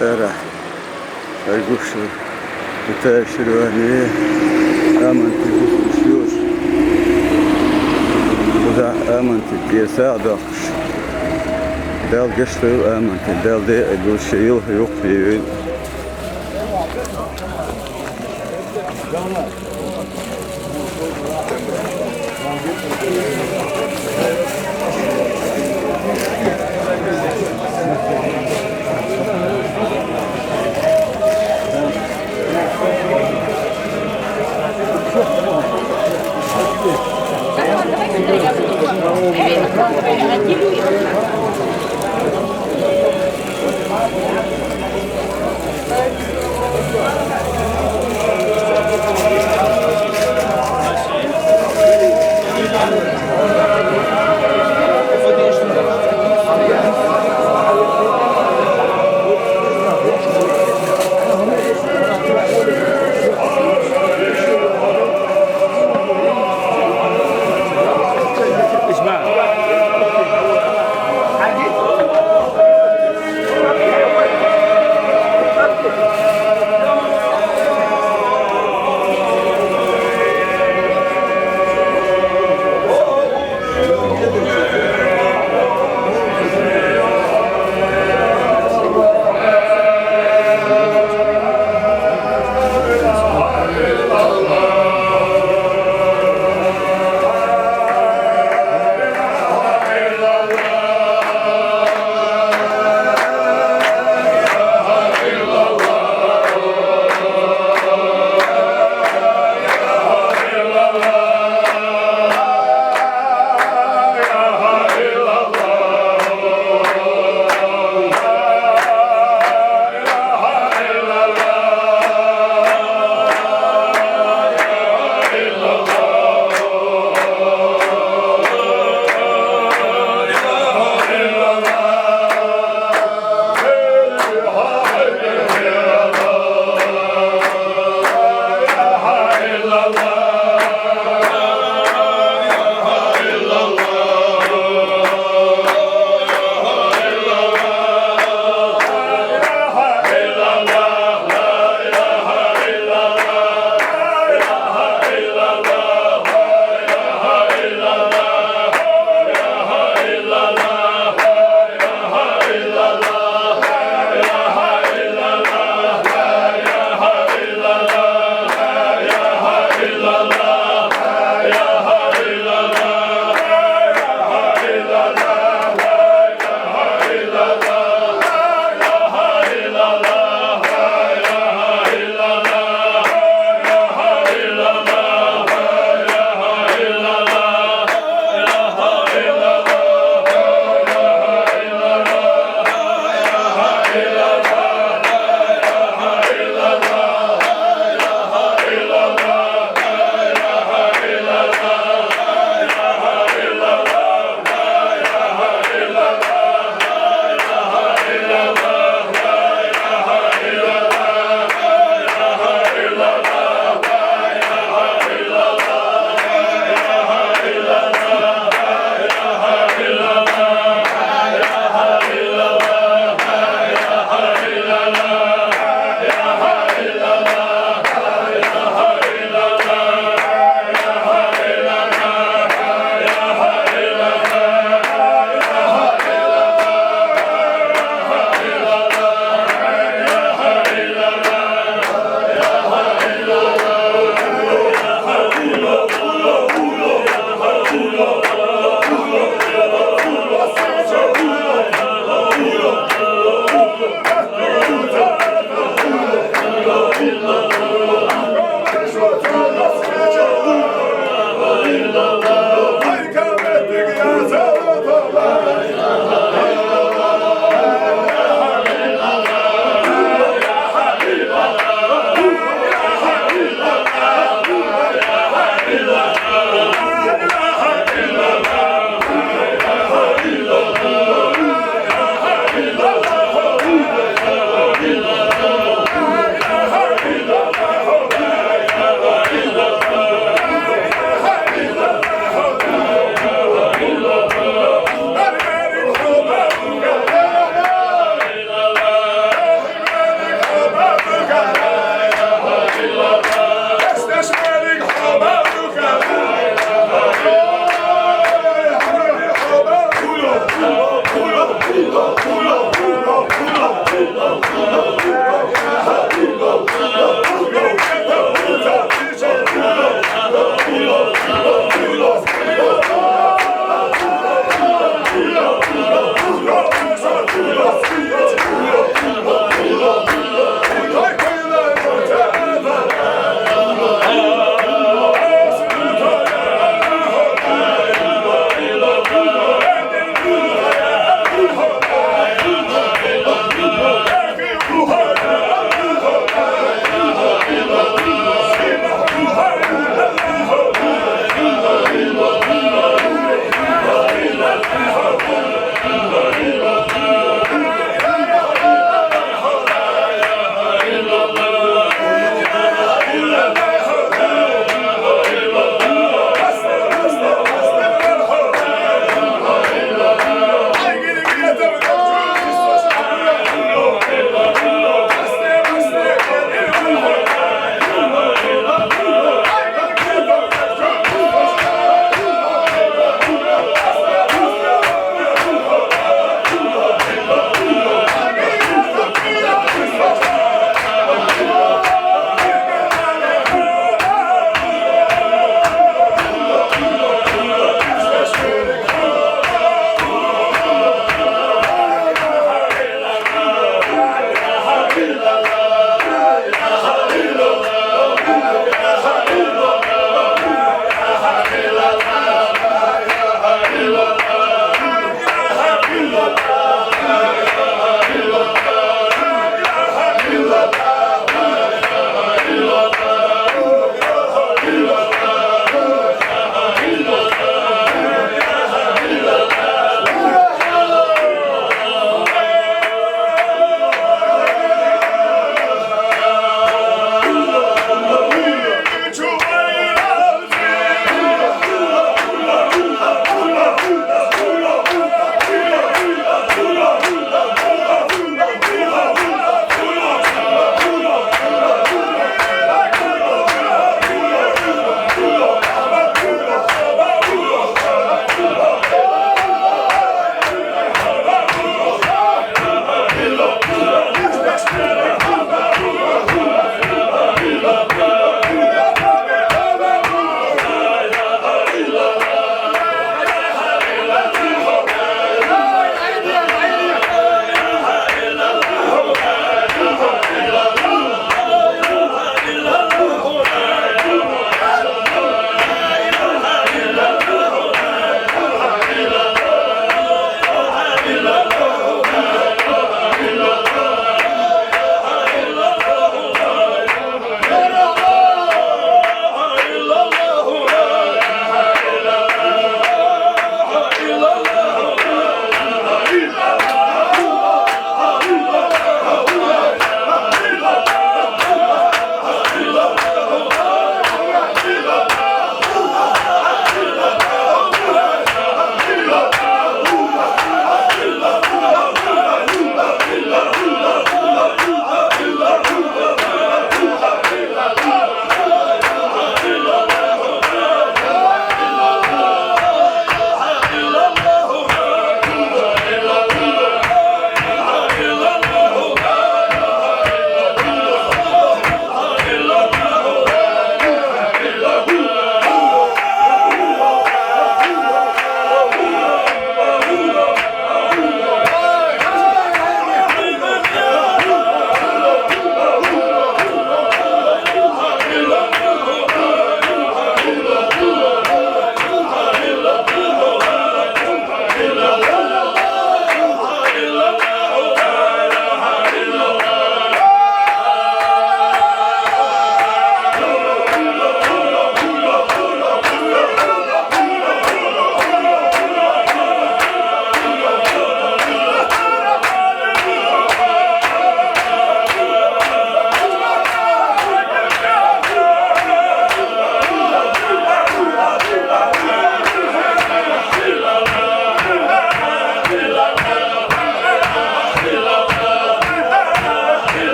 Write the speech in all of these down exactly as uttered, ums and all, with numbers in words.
Ара, ай гуш, итар ширвани, аманти гуш йош. Куда аманти кеса дахш. Дал гешрил аманти, дал де ай гуш йыл юх йыл.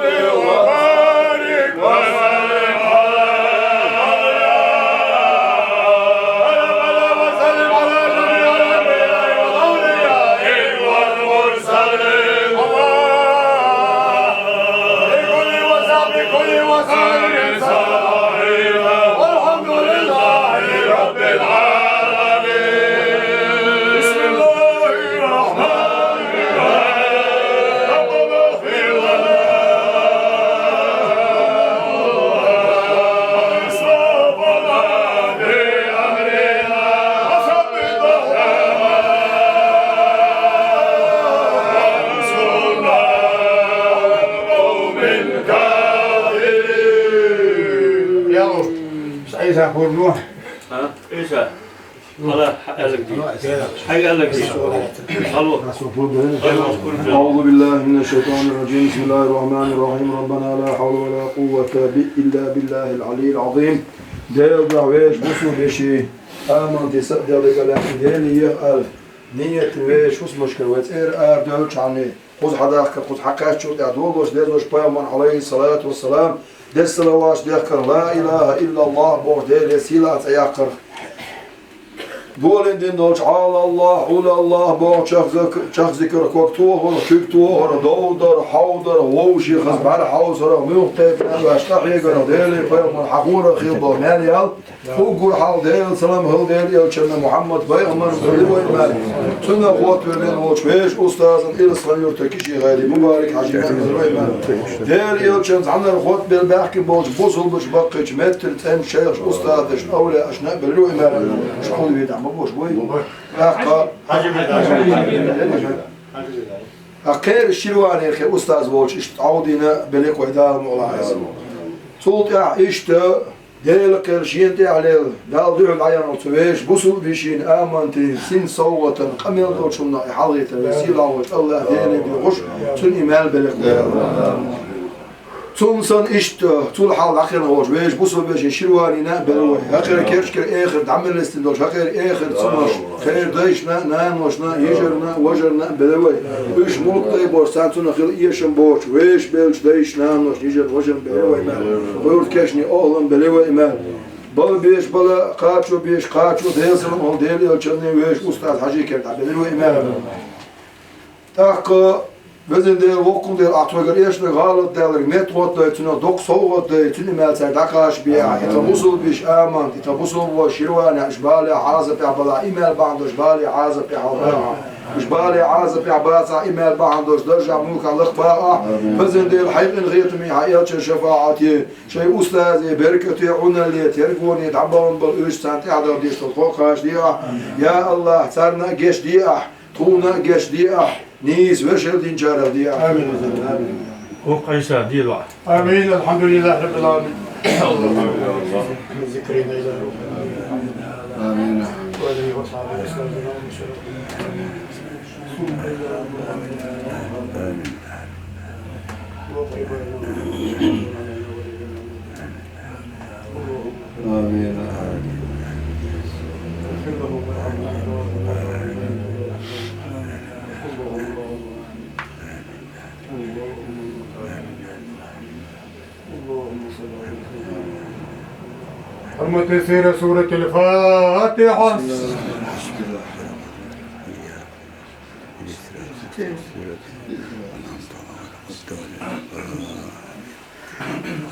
وبارك وسلم على، وسلم على جميع الأنبياء والأولياء والمرسلين. الله، بكل وصحبه كل وسلم. والحمد لله رب العالمين. بسم الله الرحمن الرحيم. ربنا اغفر لنا وإسرافنا في أمرنا وثبت أقدامنا وانصرنا على القوم الكافرين. يلا. عيسى، خذ روح. ها؟ عيسى. هلا، حق لك دي. حق لك دي. خلوه. خلوه. أعوذ بالله من الشيطان الرجيم. بسم الله الرحمن الرحيم. ربنا لا حول ولا قوة ب-، إلا بالله العلي العظيم. Дела вешан бусалба веший, аман де са, Дела дегӀалехь, Дела яхар, ният вешан хӀусамашкара вай цӀера арадоьллачхьана, кхуза хьадахкар, кхуза хьакхаьччул тӀехьа долаш, дезаш пайхамар, Ӏалайхи ссалату вассалам, деза салаваташ дехкар, ла илахӀа иллаллахӀ боху Делан сийлахь цӀе яккхар. Долин дин долчу Ӏалаллахь, Ӏулаллахь боху чехзак-, чехзикар, ког тохар, куьг тохар, дов дар, хьов дар, вовшех хаза бӀаьра хьовсарах, муьлхха тайпа аьлла аьш къахьегарах, Деле пайхамар хьахорах хила болу мел ял, уггар хьалха Делан салам хила Делан элчанна Мухьаммад пайхамарна хила вай мел. Цунах хотта вевлла волчу вешан устазан Илсхан-Юьртара Киши-ГӀайри Мубарак-Хьаьжина хила вай мел. Делан элчанца цхьаьна хотта белла баьхкина болчу бусалбачу баккхийчу меттан цӀеначу шайхаш, устазашна, овлияашна а белла вай мел. Школа вийдахь ма бу шу вай. ТӀаккха, тӀаккха кхеран Ширванехь устаз волчу иштта Ӏовдийна белла вай, Дала мукъ лахь иза. Цул тӀаьхьа иштта Делан кхел шена тӀехь лелла, Далла дуьхьал дӀаяьхна цу вешан бусалба вешина аманан син совгӀатана къамел долчунна и хьалхийтар вай сийлахь волчу АллахӀ Деле доьхуш, цунна и мел белла вай. Цунна санна иштта, цул хьалха дӀакхелхина волчу вешан бусалба вешин Ширванина а белла вай. ХӀокхеран керчкара эхар дӀа мел листина долчу хӀокхеран эхар цунах, кхеран дайшна а, наношна а, йижарна а, важарна а белла вай. Уьш муьлхха тайпа болуш, царна цунах хила эшам боцуш, вешан беллачу дайшна, наношна, йижарна, важарна белла вай мел. Кхуьран кешнийн охӀлан белла вай мел. Бала беш бала, кхачо беш кхачо, Делан салам хила Делан элчанна, вешан устаз Хьаьжин кара дӀа белла вай мел. ТӀаккха, Везан Дела, воккхал Дела, Ахь тхоьгара эшнарг, гӀалат даьлларг меттахӀотта дой, цунах доккха совгӀат дой, цуьнан и мел цара дӀакхачабе Ахь. И тхан бусалба вешин аманан, и тхан бусалба вешин Ширванехь, уьш балехь, Ӏазапехь балахь, и мел бахьана долуш балехь, Ӏазапехь хьалха Ахь. Уьш балехь, Ӏазапехь бацахь, и мел бахьана долуш даржехь, муьлххехь лакха бахахь. Везан Дела, хьайн къинхетаме, хьан элчанан шафаӀате, шайн устазийн беркате, Ӏуналле, тергоне дӀабахана болу уьш, царна тӀаьхьа дала дезаш долу кхо кхача де Ахь. Я АллахӀ, царна а гечде Ахь. Тхуна а гечде Ахь, нийса вешал динчарах де Ахь. Амин. ХӀокху Ӏийса дела. آمين. الحمد لله رب العالمين. آمين. آمين. حرمة سيرة سورة الفاتحة.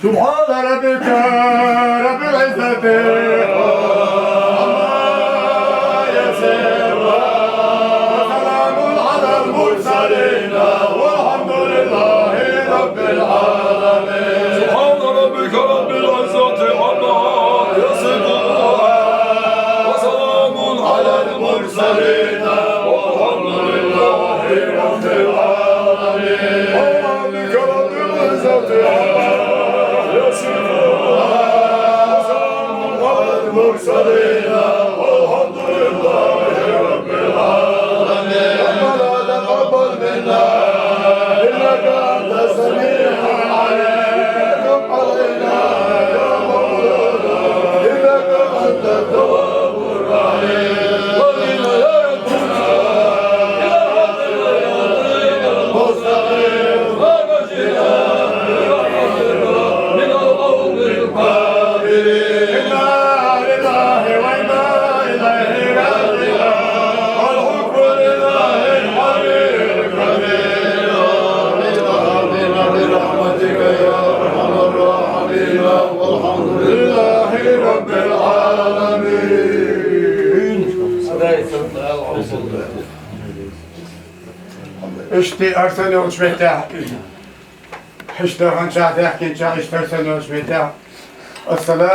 سبحان ربك رب العزة عما يصفون، وسلام على المرسلين، والحمد لله رب العالمين. سبحان ربك رب العزة عما يصفون، وسلام على المرسلين، والحمد لله رب العالمين. سبحان ربك رب العزة عما يصفون، وسلام على المرسلين، والحمد لله رب العالمين. ربنا تقبل منا إنك أنت السميع العليم. وتب علينا يا مولانا إنك أنت التواب الرحيم. واهدنا يا ربنا إلى الطريق المستقيم. لله رب العالمين. Иштта арсен йолча меттехь, иштта хӀанча даьхкинча, иштта арсен йолча меттехь. Ассалам.